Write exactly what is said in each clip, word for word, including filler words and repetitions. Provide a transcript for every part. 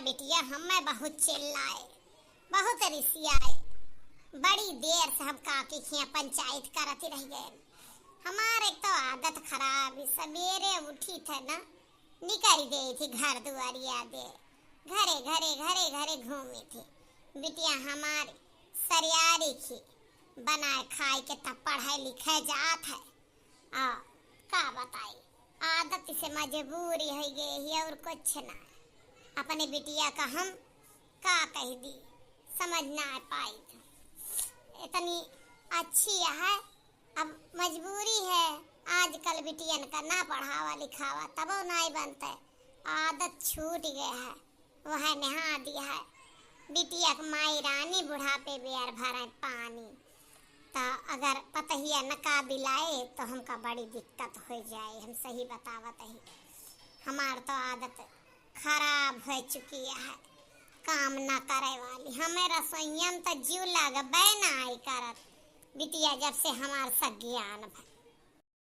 बिटिया हमें बहुत चिल्लाए, बहुत रिसियाए। बड़ी देर से हम काकी खिया पंचायत करत रह गए। हमार एक तो आदत खराब है, सवेरे उठी थे ना, निकल गई थी घर दुआरिया दे, घरे घरे घरे घरे घूमी थी। बिटिया हमारी सरियारी खी बनाए खाए के तब पढ़े लिखे जात है। आ, का बताई, आदत से मजबूरी हो गई है और कुछ ना। अपने बिटिया का हम का कह दी, समझ ना पाई। इतनी अच्छी है, अब मजबूरी है। आजकल बिटियन का ना पढ़ावा लिखावा तबो नाई बनते, आदत छूट गए है। वह नहा दिया है। बिटिया के माई रानी बुढ़ापे बेर भरे पानी। त अगर पतहिया न काबिल आए तो हमका बड़ी दिक्कत हो जाए। हम सही बतावत ही, हमार तो आदत खराब हो चुकी है, काम न करे वाली। हमें रसोइया में तो जीव लगबे ना आई करत। बिटिया जब से हमार सज्ञान भय,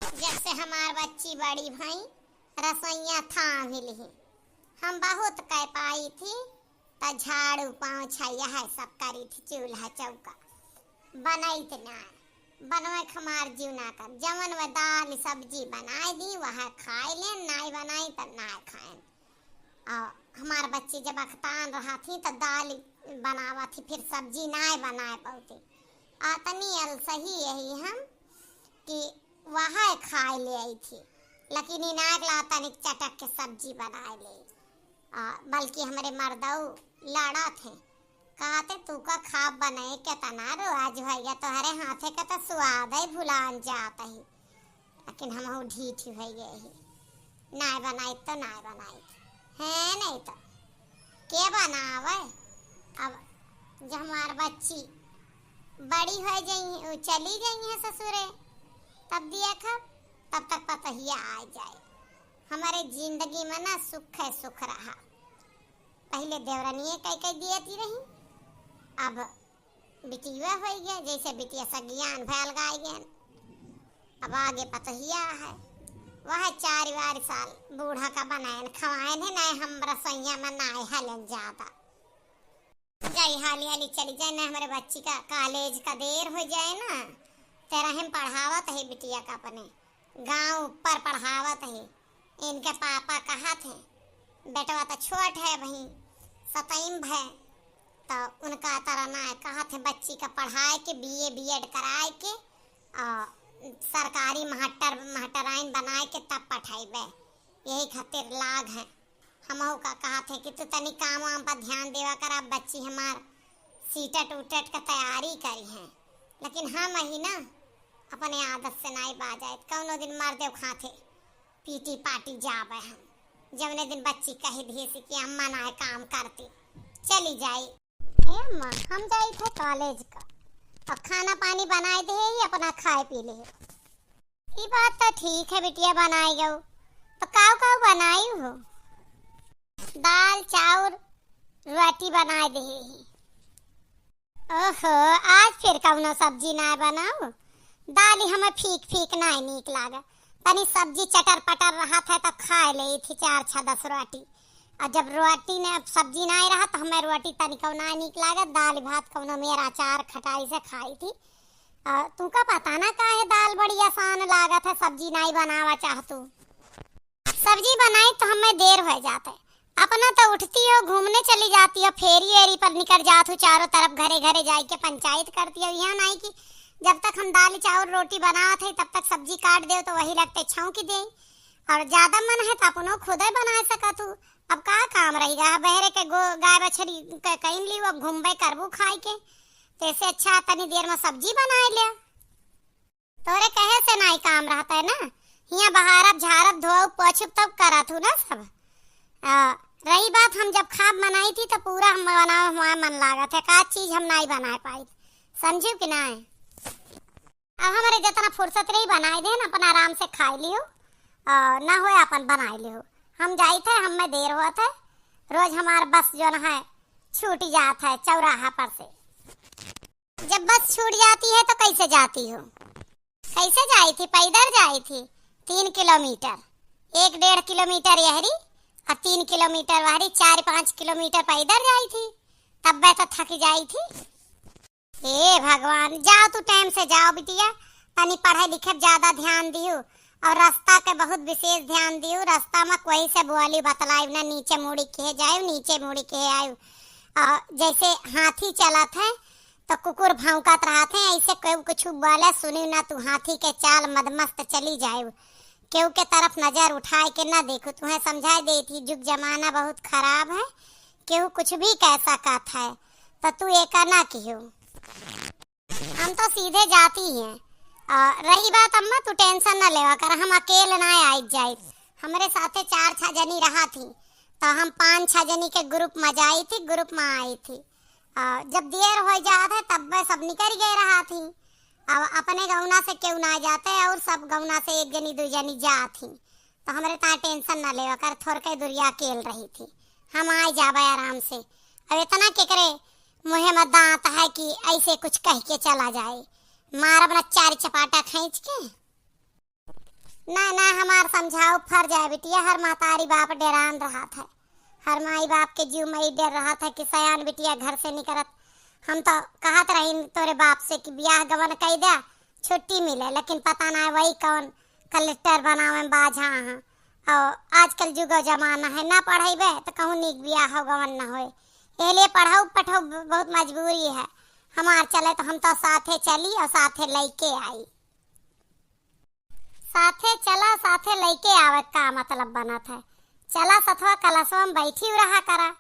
जब से हमार बच्ची बड़ी भई, रसोइया थाम ही लिही। हम बहुत कह पाई थी, त झाड़ू पोछा यह सब करी थी, चूल्हा चौका बनैत ना, बनवे के हमार जीव ना कर। जवन वह दाल सब्जी बनाए दी, वह खाए लेन, नाई बनाई त ना खाएन। और हमार बच्ची जब अखतान रहा थी त दाल बनावा थी, फिर सब्जी नाई बनाए पौती। आ तनी अलसही यही हम कि वह खाए ले आई थी, लेकिन इनाक ला तनिक चटक के सब्जी बनाए ले। आ, बल्कि हमरे मर्दऊ लड़ा थे, कहते तू का खाब बनाए के तना रोज होइगा, तोहरे हाथे का तो स्वाद है भुलान जात ही। लेकिन हम हो ढीठ हो गए ही, नाय बनाई तो नाय बनाई, है नहीं तो के बनावे? अब जब हमार बच्ची बड़ी हो जाई, वो चली गई है ससुरे, तब दिया खब, तब तक पतहिया आ जाए। हमारे जिंदगी में ना सुख है, सुख रहा। पहले देवरनिये कह कह दिए थी रही, अब बिटिया हो गया, जैसे बिटिया सज्ञान भयल गाय गयन। अब आगे पतहिया है, वह चार बार साल बूढ़ा का बनायन खवायन है, नाय हम रसोइया में नाय हलन जाता। जाई हाली हाली चली जाए, ना हमारे बच्ची का कॉलेज का देर हो जाए ना। तेरा हम पढ़ावत है बिटिया का, अपने गांव पर पढ़ावत है। इनके पापा कहत हैं, बेटवा तो छोट है भाई, सतैम है, तो उनका तरह ना कहत हैं बच्ची का पढ़ाए के, बीए बीएड कराए के और सरकारी मास्टर मास्टराइन बनाए के तब पठैबे। यही खातिर लाग है। हमहू का कहत है कि तू तनी काम वाम पर ध्यान देवा करा, बच्ची हमार सीटेट उटेट का तैयारी करी है। लेकिन हम ही ना अपने आदत से नाई बाजाइत, कौनो दिन मार देव खाथे पीटी पाटी जाबे हम। जवने दिन बच्ची कह दिए से कि अम्मा ना काम करती, चली जाई। ए अम्मा, हम जाई थे कॉलेज का, और खाना पानी बनाए दे ही, अपना खाए पी ले। ई बात तो ठीक है बिटिया, बनाई गऊ। तो काऊ काऊ बनाई हो? दाल चाउर रोटी बनाए दे ही। ओहो, आज फिर कौनो सब्जी ना बनाओ? दाल ही हमें फीक फीक ना नीक लागे। तनी सब्जी चटर पटर रहत है तो खाए ले थी चार छह दस रोटी। और जब रोटी ने अब सब्जी ना रहा तो हमें रोटी तनिको ना नीक लागे। दाल भात कौनो मेरा अचार खटाई से खाई थी। और तू का पता ना काहे दाल बड़ी आसान लागत है, सब्जी नाई बनावा चाह तू। सब्जी बनाई तो हमें देर हो जाते। अपना तो उठती हो, घूमने चली जाती हो, फेरी एरी पर निकल जात हो, चारों तरफ घरे घरे जाए के पंचायत करती हो। यहाँ नाई कि जब तक हम दाल चाउर रोटी बनावत है तब तक सब्जी काट दे तो वही लगते छौंकी दे। और ज्यादा मन है तो अपनो खुदे बना सकत हो। अब का काम रही गा, बहरे के गो-, गाय बछड़ी के कहीं ली, अब घूमबे करबू खाए के, तो ऐसे अच्छा तनी देर में सब्जी बनाए ले। तोरे कहे से नाई काम रहता है ना, हियाँ बहारब झारब धोब पोछब तब करत हूँ ना सब। आ, रही बात हम जब खाब बनाई थी तो पूरा हम बनावे हमारा मन लागत है, का चीज हम नाई बनाए पाई, समझियो कि नाई? अब हमारे जितना फुर्सत रही बनाए देन, अपना आराम से खाए लियो और ना होए अपन बनाए लियो। हम जाई थे, हमें देर हुआ थे, रोज हमार बस जो है छूट जात है चौराहा पर से। जब बस छूट जाती है तो कैसे जाती हो? कैसे जाई थी? पैदल जाई थी, तीन किलोमीटर, एक डेढ़ किलोमीटर यहरी और तीन किलोमीटर वारी चार पाँच किलोमीटर पैदल जाई थी, तब तो थक जाई थी। हे भगवान, जाओ तू टाइम से जाओ बिटिया, तनी पढ़े लिखे पे ज्यादा ध्यान दियो और रास्ता के बहुत विशेष ध्यान दियो। रास्ता में कोई से बोली बतलायु ना, नीचे मुड़ी के जायु, नीचे मुड़ी के आयु। और जैसे हाथी चलत है तो कुकुर भौंकत रहत है, ऐसे कोई कुछ बोले सुनी ना, तू हाथी के चाल मदमस्त चली जायु। केहू के तरफ नजर उठाए के ना देखू, तुम्हें समझाई देई थी, जुग जमाना बहुत खराब है, केहू कुछ भी कह सकत है, तो तू एका ना किहू। हम तो सीधे जाती हैं। आ, रही बात अम्मा, तू टेंशन ना लेवा कर, हम अकेले ना आई जाई, हमरे साथे चार छह जनी रहा थी, तो हम पाँच छह जनी के ग्रुप में जाई थी, ग्रुप में आई थी। आ, जब देर हो जात है तब वह सब निकल गए रहा थी। अब अपने गौना से केहू ना जाते और सब गौना से एक जनी दो जनी जात ही, तो हमरे ता टेंशन ना लेवा कर, थोड़के दुरिया अकेल रही थी, हम आ जाबे आराम से। अब इतना केकरे मुँहे में दांत है कि ऐसे कुछ कह के चला जाए, मारब ना चार चपाटा खींच के। ना ना, हमार समझाओ फर जाए बिटिया, हर महतारी बाप डेरान रहत है, हर माई बाप के जीव में ई डर रहत है कि सयान बिटिया घर से निकलत। हम तो कहत रही तोरे बाप से कि बियाह गवन कई दे, छुट्टी मिले, लेकिन पता ना वही कौन कलेक्टर बनावे में बाझा हैं। और आजकल जुग जमाना है, ना पढ़ेबे तो कहूँ नीक बियाह हो गवन ना होए, एह लिए पढ़ाऊ पठाऊ बहुत मजबूरी है। हमार चले तो हम तो साथे चली और साथे लइके आई। साथे चला, साथे लइके आवे का मतलब बनत है? चला सथवा कलसवा में बैठी रहा करा,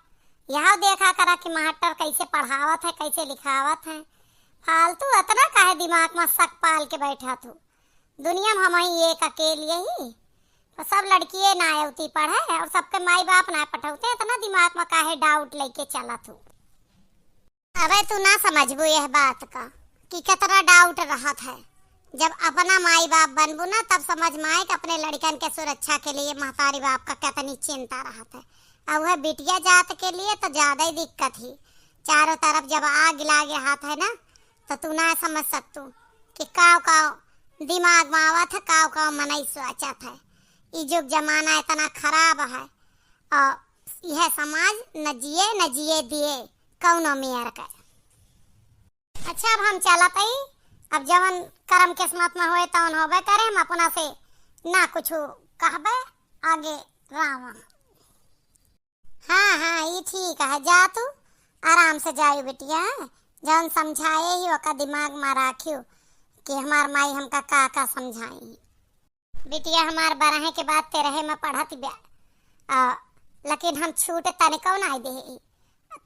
यह देखा करा कि मास्टर कैसे पढ़ावत है, कैसे लिखावत है। फालतू इतना काहे दिमाग में शक पाल के बैठा तू? दुनिया में हम ही एक अकेली ही, तो सब लड़किए ना अवती पढ़े और सबके माई बाप ना पठौते, इतना दिमाग में काहे डाउट लेके चला तू? अबे तू ना समझबू यह बात का कि कितना डाउट रहत है। जब अपना माई बाप बनबू ना, तब समझ में आए कि अपने लड़कन के सुरक्षा के लिए महतारी बाप का कितनी चिंता रहत है। अब वह बिटिया जात के लिए तो ज्यादा ही दिक्कत ही। चारों तरफ जब आग लागे हाथ है ना, तो तू ना समझ सकतू कि काव काव दिमाग में आवत है, काव काव मनई सोचत है। ई जुग जमाना इतना खराब है और यह समाज न जिए न जिए दिए कौनो मेयर के। अच्छा, अब हम चलत हई, अब जवन करम किस्मत में होए तवन होबे करे, हम अपना से ना कुछ कहबे, आगे राम। हाँ हाँ, ई ठीक है, जा तू आराम से जाई बिटिया, जवन समझाए ही ओका दिमाग में राखियो कि हमार माई हमका का का समझाई। बिटिया हमार बारह के बाद तेरह में पढ़त बा, आ, लेकिन हम छूट तनिको नाई दे।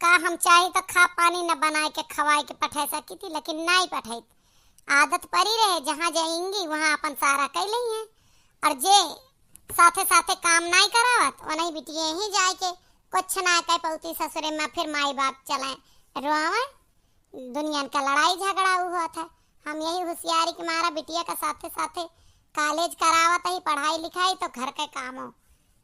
का हम चाही तो खा पानी न बनाए के खवाए के पठा सकी थी, लेकिन नाई पठाई। आदत पड़ी रहे, जहाँ जाएंगी वहाँ अपन सारा कर लेंगे। और जे साथे साथे काम नाई करावत, वनही बिटिया ही जाए के कुछ ना कह पौती ससुरे में, फिर माई बाप चलाए रोआवे। दुनियन का लड़ाई झगड़ा उ होत है। हम यही होशियारी के मारा बिटिया का साथे साथे कॉलेज करावत ही, पढ़ाई लिखाई तो घर के काम हो,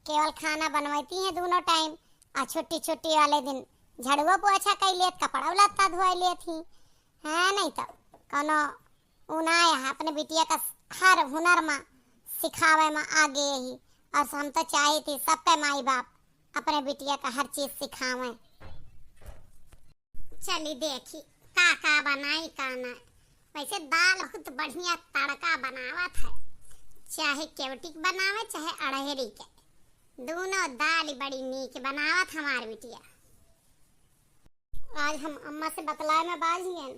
केवल खाना बनवती हैं दोनों टाइम, आ छुट्टी छुट्टी वाले दिन झाड़ुआ पोछा कर लेत, कपड़ा लत्ता धोए लेत ही। हाँ, नहीं तो कोनो उ ना है, अपने बिटिया का हर हुनर में सिखावे में आगे ही। और हम तो चाही थी सबके माई बाप अपने बिटिया का हर चीज सिखावे। चली देखी का का बनाई का ना। वैसे दाल बहुत बढ़िया तड़का बनावत है, चाहे केवटी के बनावे चाहे अड़हरी के, दोनों दाल बड़ी नीक बनावत हमार बिटिया। आज हम अम्मा से बतलाए में बाझ गए,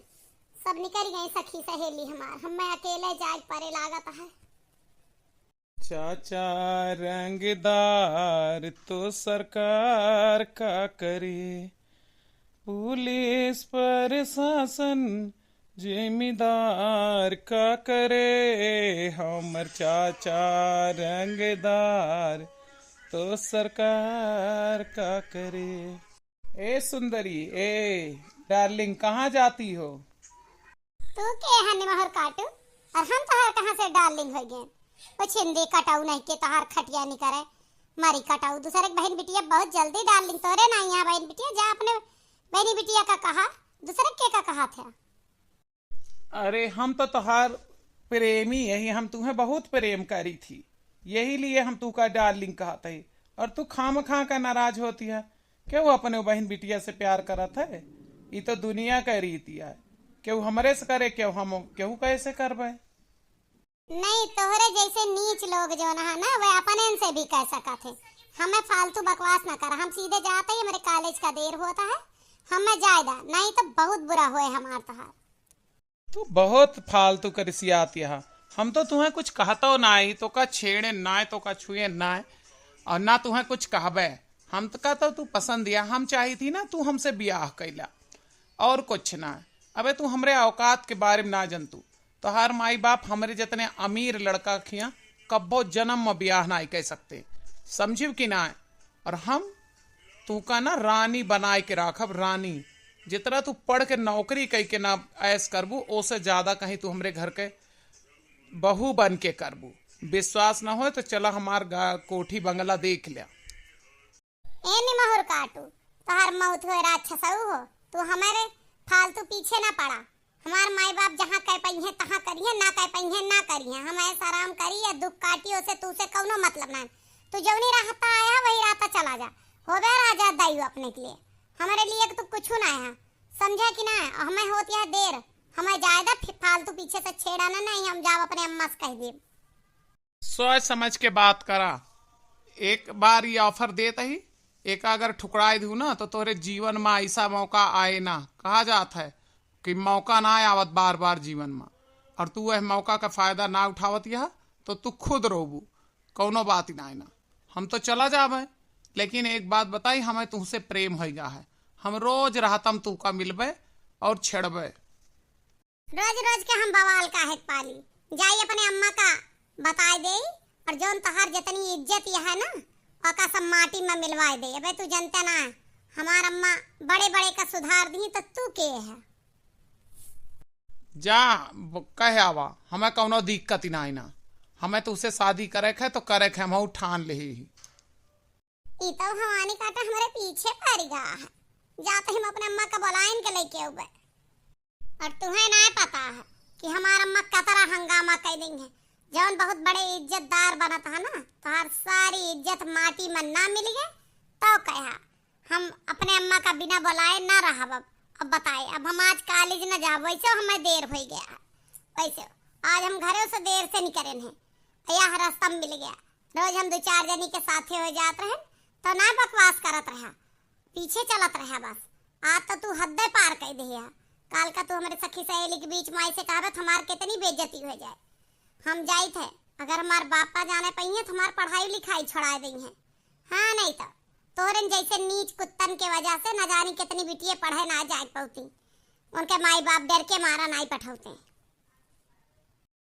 सब निकल गई सखी सहेली हमार, हम मैं अकेले जाए परे लागत है। चाचा रंगदार तो सरकार का करे, पुलिस प्रशासन जमींदार का करे, हमर चाचा रंगदार तो सरकार का करे। ए सुंदरी, ए डार्लिंग, कहाँ जाती हो? तू के है निमहर काटू, और हम तोहार कहाँ से डार्लिंग हो गए? ओ छिंदी कटाऊ नहीं के तोहार खटिया नहीं करे, मारी कटाऊ। दूसरे के बहन बिटिया बहुत जल्दी डार्लिंग तोरे ना यहाँ बहन बिटिया, जा अपने बहनी बिटिया का कहा, दूसरे के का कहा था? अरे हम तो तोहार प्रेमी यही, हम तुम्हें बहुत प्रेम करी थी, यही लिए हम तू का डार्लिंग कहत है। और तू खामखा का नाराज होती है। केहू अपने बहिन बिटिया से प्यार करत है? ई तो दुनिया का रीति है, केहू हमरे से करे, केहू हम, केहू कैसे करबे? नहीं, तोहरे जैसे नीच लोग जौन है ना, वे अपने से भी कह सकत है। हमें फालतू बकवास ना कर, हम सीधे जाते ही, हमरे कॉलेज का देर होता है, हमें जाए दा, नहीं तो बहुत बुरा होए हमार तोहार। तू बहुत फालतू के रिसियात यहा। हम तो तुहें कुछ कहतो नाई, तोका छेड़े नाई, तोका छुए नाई, और ना तुहें कुछ कहबे। हम तो कहतो तू पसंद या, हम चाही थी ना तू हमसे बियाह कैला, और कुछ ना। अबे तू हमरे औकात के बारे में ना जनतू। तोहार माई बाप हमरे जितने अमीर लड़का खिया कब्बो जन्म में बियाह नाई कह सकते, समझिव कि ना? और हम तू का ना रानी बनाए के राखब, रानी। जितना तू पढ़ के नौकरी कई के ना ऐश करबू, ओसे ज्यादा कहीं तू हमरे घर के बहू बन के करबू। विश्वास ना होए तो चला हमार गा-, कोठी बंगला देख लिया। ए निमहुर काटू, तोहार मौत होए राक्षसऊ हो, तू हमारे फालतू पीछे ना पड़ा। हमार माई बाप जहाँ कह पइहें तहाँ करिहें, ना कह पइहें ना करिहें। हम ऐसा आराम करी या दुख काटी, ओसे तू से कौनो मतलब ना। तू जौनी राहता आया वही राहता चला जा। होबे राजा दायू अपने के लिए, हमारे लिए तू कुछ ना आया, समझा कि ना? हमें होत यह देर, हमें जाए दा, फि-, फालतू पीछे से छेड़ा ना, नहीं हम जाब अपने अम्मा से कह देब। सोच समझ के बात करा। एक बार ये offer देत ही, एक अगर ठुकराए दू ना तो तोहरे जीवन में ऐसा मौका आए ना। कहा जात है कि मौका ना आवत बार बार जीवन में, और तू वह मौका का फायदा ना उठावत यह तो तू खुद रोबू। कौनो बात ही ना है ना, हम तो चला जाबे, लेकिन एक बात बताई, हमें तुमसे प्रेम हो गया है। हम रोज रहतम तू का मिलबे और छेड़बे। रोज रोज के हम बवाल काहे के पाली? जाई अपने अम्मा का बताए देई, और जौन तोहार जितनी इज्जत यह है ना, ओका सब माटी में मिलवाए दे। अबे तू जनते ना, हमार अम्मा बड़े बड़े का सुधार दी तो तू के है? जा ब-, कह आवा, हमें कौनो दिक्कत ही ना है ना। हमें तो उसे शादी करे के है तो करे के, हम ठान ले ही। ई तो भवानी काटा हमरे पीछे पड़ गया है। जाते हम अपने अम्मा का बुलाइन के लेके आउबे। और तुहें ना पता है कि हमार अम्मा कतरा हंगामा कर देंगे। जौन बहुत बड़े इज्जतदार बनत है ना, तोहार सारी इज्जत माटी में ना मिल गए तो कहा हम अपने अम्मा का बिना बुलाए ना रहब। अब, अब बताए, अब हम आज कॉलेज ना जाब, वैसे हमें देर हो गया है। वैसे आज हम घरों से देर से निकरे हैं, यह रास्ता में मिल गया। रोज हम दो चार जनी के साथे हो जात रहे तो ना बकवास करत रहा, पीछे चलत रहा बस। आज तो तू हद्दे पार कर दिया। काल का तू हमारे सखी सहेली के बीच में ऐसे कहबे तो हमार कितनी बेइज्जती हो जाए। हम जाइत है, अगर हमार बापा जाने पइहें तो हमार पढ़ाई लिखाई छोड़ा देइहें। हाँ, नहीं तो तोहरन जैसे नीच कुत्तन के वजह से न जानी कितनी बिटिये पढ़े ना जाए पौती। उनके माई बाप डर के मारा नाई पठौते।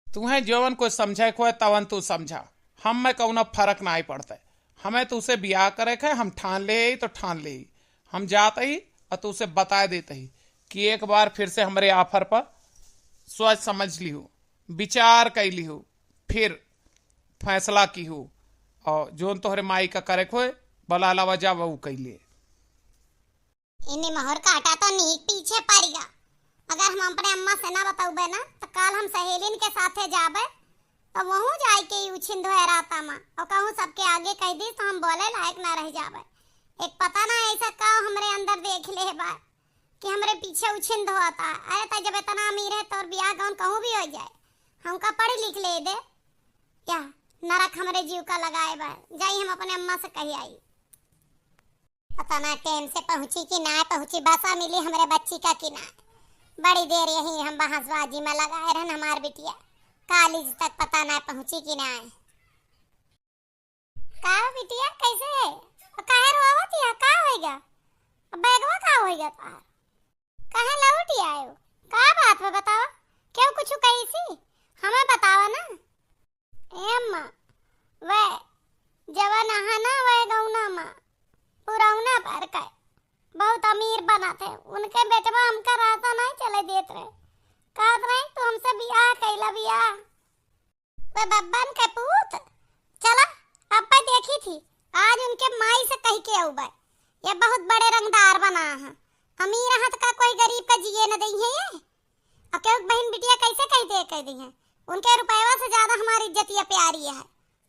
तुहें जवन कुछ समझे के होए तवन तू समझा, हम में कौनो फर्क नाई पड़ते। हमें तू से बियाह करे के है, हम ठान ले ही तो ठान ले ही। हम जात ही और तू से बताए देते ही कि एक बार फिर से हमरे offer पर सोच समझ लिहू, विचार कर लिहू, फिर फैसला किहू, और जौन तोहरे माई का करे के होए, बला लावा जा, वो कैले। इन्हीं मोहर काटा तो नीक पीछे पड़ गया। अगर हम अपने अम्मा से ना बतौबे ना, तो काल हम सहेलिन के साथे जाबे, तो वहूँ जाए के ही उछिन धोए राता मा, और कहूँ सबके आगे कह दी तो हम बोले लायक ना रह जाबे। एक पता ना ऐसा का हमरे अंदर देख ले बा कि हमरे पीछे उछिन धोता। अरे तो जब इतना अमीर है तोर बियाह गौन कहूँ भी हो जाए, हमका पढ़ लिख ले दे। या नरक हमरे जीव का लगाए बा, जाई हम अपने अम्मा से कही आई। पता ना टाइम से पहुँची कि ना पहुँची, बसा मिली हमरे बच्ची का कि ना। बड़ी देर यही हम बहसबाजी में लगाए रहन हमार बिटिया, कॉलेज तक पता ना पहुँची कि ना। का बिटिया कैसे है? और काहे रोवत हिया? का होइगा? और बैगवा का होइगा तोहार? काहे लौट आयो? का बात बा बतावा? क्यों कुछ कही सी? हमें बतावा ना। ए अम्मा, वह जवन अहा ना, वह गौना मा पुरौना पर के बहुत अमीर बनत है। उनके बेटवा हमका रास्ता नहीं चले देत रहे। कहत रहे, "तू हमसे बियाह कैला बियाह।" वह बब्बन के पूत, चला, अब्बा देखी थी, आज उनके माई से कह के अउबे। ये बहुत बड़े रंगदार बना है। अमीर हाथ का कोई गरीब का जिए न दई है ये। अब केहू के बहिन बिटिया कैसे कह दे, कह दी है? उनके रुपयवा से ज्यादा हमारी इज्जतिया प्यारी है।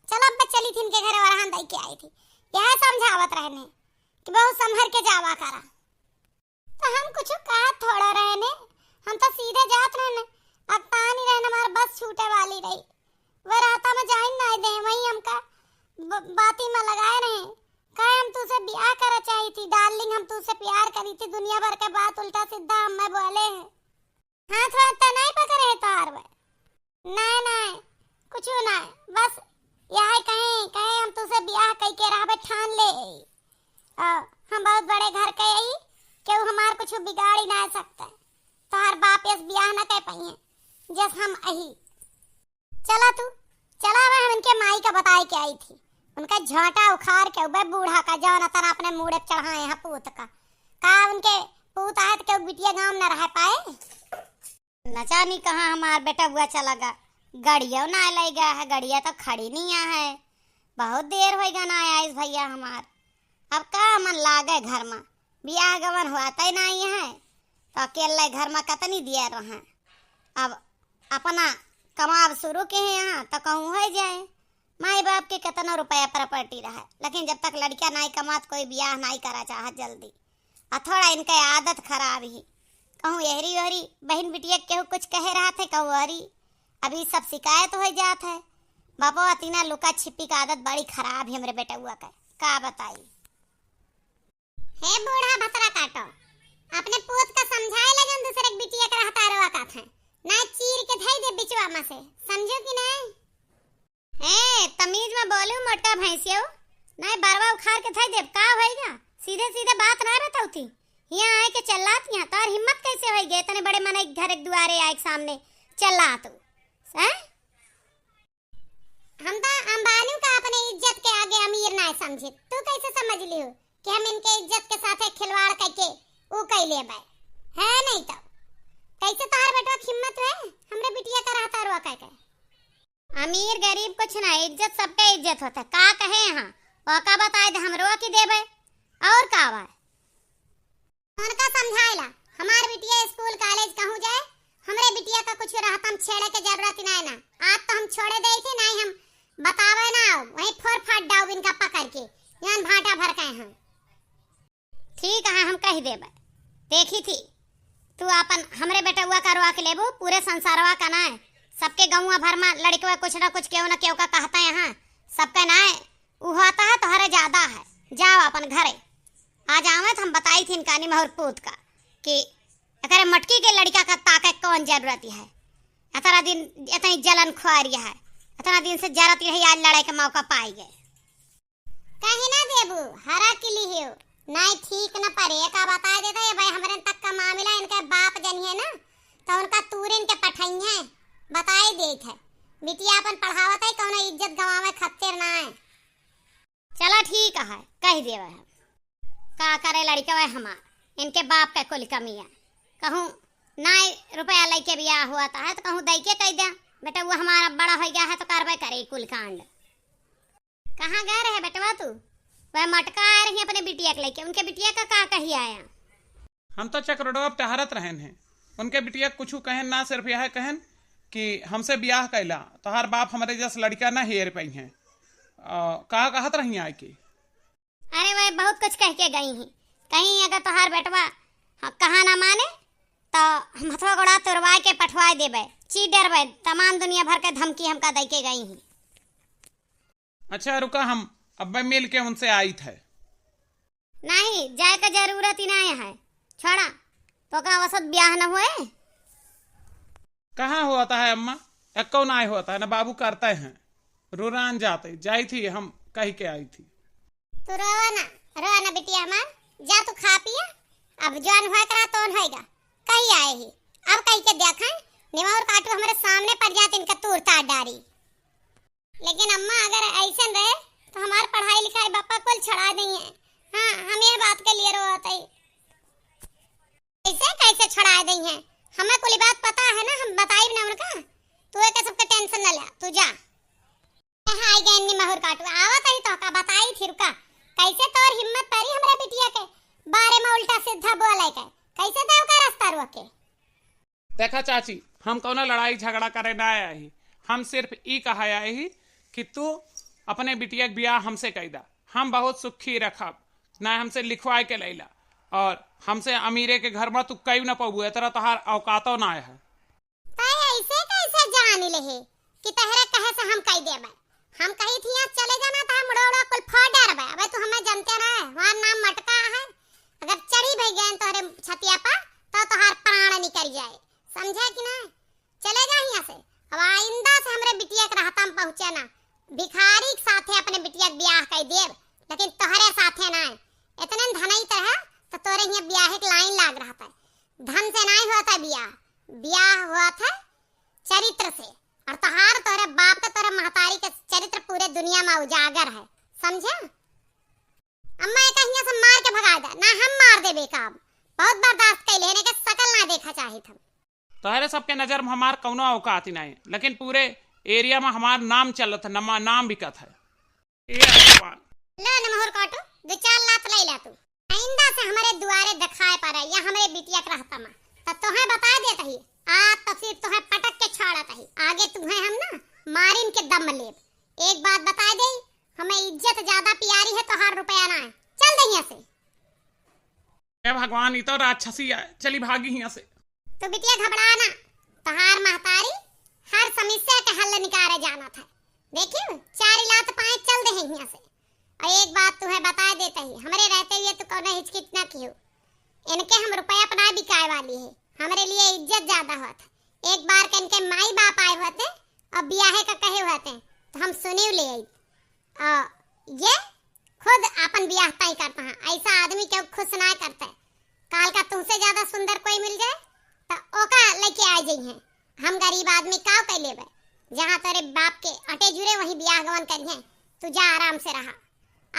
चल अब मैं चली थी इनके घरे वरहान दई के आई थी। यह समझावत रहने कि बहुत संभर के जावा करा। तो हम कुछ कहत थोड़ा रहने, हम तो सीधे जात रहने। अब तानी रहने हमार बस छूटे वाली रही, वह रास्ता में जाइन ना दे, वहीं हमका ब-, बाती में लगाए रहे। कहे हम तुझसे ब्याह करा चाही थी डार्लिंग, हम तुझसे प्यार करी थी, दुनिया भर के बात उल्टा सीधा हमें बोले हैं। हाथ वाथ तो नहीं पकड़े है तोहार बे? नहीं, नहीं, कुछ नहीं, बस यह कहे, कहे हम तुझसे ब्याह कई के रहबे ठान ले। आ, हम बहुत बड़े घर के आई, केहू हमार कुछ बिगाड़ी ना सकते। तोहार बाप यस ब्याह ना कर पाइए, जस हम अही। चला तू, चला, अब हम इनके माई का बताए के आई थी। उनका झांटा उखाड़ के उबे बूढ़ा का जौन अतन अपने मूड़े पे चढ़ाए हैं पूत का। का उनके पूत आए तो केहू बिटिया गाँव में न रह पाए? न जानी कहाँ हमार बेटउआ चला गा, गड़िया ना ले गया है, गड़िया तो खड़ी नहीं आ है, बहुत देर होइगा ना आइस भैया हमार। अब का मन लागे घर में, बियाह गवन हुआ तय नहीं है, तो अकेले घर में कतनी दिया रहे। अब अपना कमाब शुरू के हैं यहाँ, तो कहूँ हो जाए। माई बाप के कितना रुपया प्रॉपर्टी रहे, लेकिन जब तक लड़का नहीं कमात, कोई बियाह नहीं करा चाहत जल्दी। आ थोड़ा इनके आदत खराब ही, कहूँ एहरी ओहरी बहिन बिटिया के केहू कुछ कहे रहत है, कहूँ ओहरी। अभी सब शिकायत हो जात है। बापवा तीना लुका छिपी का आदत बड़ी खराब है हमरे बेटउआ के, का बताई। हे बूढ़ा भतरा काटो, अपने पूत का समझाए ला जौन दूसरे के बिटिया के रहता रोआ का था, ना चीर के धई दे बिचवा में से, समझो कि नहीं? ए, तमीज में बोलू मोटा भैंसियो, नहीं बरवा उखाड़ के धई देब, का होइगा? सीधे सीधे बात ना बताऊ थी, यहाँ आए के चिल्लात यहाँ, तोर हिम्मत कैसे होइगे इतने बड़े मनई के घर के दुआरे आए के सामने चिल्लात हो? हैं? हम तो अंबानी का अपने इज्जत के आगे अमीर ना समझे, तू कैसे समझ लियो कि हम इनके इज्जत के साथे खिलवाड़ करके ऊ कई लेबे? है नहीं तो कैसे तोहर बेटवा के हिम्मत है हमरे बिटिया का रहता रोआ कह के? अमीर गरीब कुछ ना, इज्जत सबके इज्जत होता है। का कहे यहाँ, ओका बताए दे, हम रोआ की देबे, और का बा? उनका समझाइला, हमार बिटिया स्कूल कॉलेज कहूँ जाए, हमरे बिटिया का कुछ रहतम छेड़े के जरूरत नहीं ना। आज तो हम छोड़े दे थे, नहीं हम बतावे ना, वहीं फोर फाट डाउब इनका पकड़ के, जौन भाटा भर के हम। ठीक है, हम कह देबे। देखी थी, तू आपन हमरे बेटउआ का रोआ के लेबू, पूरे संसारवा का ना है, सबके गौवा भर में लड़कवा कुछ ना कुछ केहू ना केहू का कहता है यहाँ, सबके ना है, उ होता है तोहरे ज्यादा है। जाओ अपन घरे। आज आवे तो हम बताई थी इनका निमहुर पूत का कि एकरे मटकी के लड़का का ताके कौन जरूरत है। इतना दिन इतनी जलन खुआरी है, इतना दिन से जरत रही, आज लड़ाई का मौका पाई गए। कहीं ना देबू, हरा किली हो, नहीं ठीक न परे, का बताए देता है भाई, हमरे तक का मामला इनके बाप जनिए ना, तो उनका तूर इनके पठाई है, बताए देत है। बिटिया अपन पढ़ावत है, कौनो इज्जत गंवावे खातिर ना है। चला ठीक है, कह देवे हम। का करे लड़कवा हमार, इनके बाप का कुल कमी है। कहूँ नाई रुपया लइके बियाह हुआ तो है, तो कहूँ दइके कह दे, बेटा वो हमारा बड़ा हो गया है तो करबे करे कुल कांड। कहाँ गए रहे बेटवा तू? वह मटका आए रही अपने बिटिया के लेके, उनके बिटिया का का कही आया? हम तो चक रोडवा पे टहरत रहन हैं, उनके बिटिया कुछ कहन ना, सिर्फ यह कहन कि हमसे बियाह कैला, तोहार बाप हमरे जस लड़का ना हेर पाई हैं। अ, का कहत रही आए के? अरे वह बहुत कुछ कह के गई हैं, कहीं अगर तोहार बेटवा ह-, कहा ना माने तो हम हथवा गोड़ा तोड़वाए के पठवाए देबे, ची डरबे, तमाम दुनिया भर के धमकी हमका दे के गई हैं। अच्छा रुका, हम अब्बे मिल के उनसे आइत है। नहीं, जाए का जरूरत ही नहीं है, छोड़ा, तो का वसत ब्याह न हुए? कहाँ होता है अम्मा, एक्को ना होता है, ना बाबू करते हैं, रुरान जाते, जाई थी, हम कह के आई थी। तू रोवा ना, रोवा ना बिटिया हमार, जा तू खा पिया, अब जौन होए करा तौन होएगा, कही आए ही, अब कह के देखा, निमहुर काटू हमरे सामने पड़ जात इनका तूर तार डारी। लेकिन अम्मा अगर ऐसन रहे तो हमार पढ़ाई लिखाई बापा कुल छड़ा दई है। हाँ, हम यह बात के लिए रोवत है। कैसे, कैसे छड़ा दई है? हमें कुल बात पता है ना, हम बताइब ना उनका। तू एके सबके टेंशन न ले, तू जा। ए, हाय गैन निमहुर काटू, आवत ही तो का बताई फिर का। कैसे तोर हिम्मत परी हमरा बिटिया के बारे में उल्टा सीधा बोले के? कैसे देव का रास्ता रोके? देखा चाची, हम कौनो लड़ाई झगड़ा करे ना आए ही, हम सिर्फ ई कहा आए ही कि तू अपने बिटिया के बियाह हमसे कई दा, हम बहुत सुखी रखब, ना हमसे लिखवाए के लैला। और हमसे अमीरे के घर में तू कई न पबू, इतना तोहार औकातो ना है। तै ऐसे कैसे जान लेहे कि तहरे कहे से हम कह देबे? हम कही थी, "यहाँ चले जाना," तो हम उड़ा उड़ा कुल फोड़ डरबे। अबे तू हमें जानते ना है, हमार नाम मटका है। अगर चढ़ी भी गए तोहरे छतिया पर, तो तोहार प्राण निकल जाए, समझे कि ना? चले जा यहाँ से। अब आइंदा से हमरे बिटिया के रहता में पहुँचे ना। भिखारी के साथे अपने बिटिया के ब्याह कर देब, लेकिन तोहरे साथे ना है। इतने धनई तरह तो तोरे यहाँ ब्याह के लाइन लाग रहा था। धन से नाहीं होत है बियाह, बियाह होत है चरित्र से। और तोहार, तोहरे बाप के, तोहरे महतारी के चरित्र पूरे दुनिया में उजागर है, समझे? अम्मा, एक हियाँ से मार के भगा दे, ना हम मार देबे का। अब बहुत बर्दाश्त कैले है, के शकल ना देखा चाहित हम। तोहरे सबके नजर में हमार कौनो औकात ही नहीं, लेकिन पूरे एरिया में हमार नाम चलत है, नमा-, नाम बिकत है। ए भगवान। ले नमहर काटो, दो चार लात ले ला तू। आइंदा से हमरे दुआरे दिखाए पड़े या हमरे बिटिया के रहता मा, त तोहे बता देत ही, आ तो फिर तोहे पटक के छाड़त ही। आगे तुहे हम ना मारिन के दम लेब। एक बात बता दे, हमें इज्जत ज्यादा प्यारी है, तोहार रुपया ना है। चल दे यहाँ से। हे भगवान, ई तो राक्षसी है, चली भागी हियाँ से। तू बिटिया घबरा ना, तोहार महतारी हर समस्या के हल निकारे जानत है। देखियो, चार लात पाए चल दे हियाँ से। और एक बात तुहे बता देते ही, हमरे रहते हुए तू कौनो हिचकिच ना कियो। इनके हम रुपया अपना बिकाए वाली है, हमरे लिए इज्जत ज्यादा होत है। एक बार के इनके माई बाप आए होते और बियाहे का कहे होते, तो हम सुनी ले आई। आ, ये खुद आपन बियाह तय करता है। ऐसा आदमी केहू खुश ना करते। काल का तुमसे ज्यादा सुंदर कोई मिल जाए, तो ओका लेके आ जाइए। हम गरीब आदमी काव कर लेबे? जहाँ तेरे बाप के अटे जुरे वहीं बियाह गवन करिए। तू जा आराम से रहा।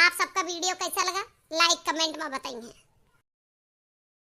आप सबका वीडियो कैसा लगा, लाइक कमेंट में बताइए।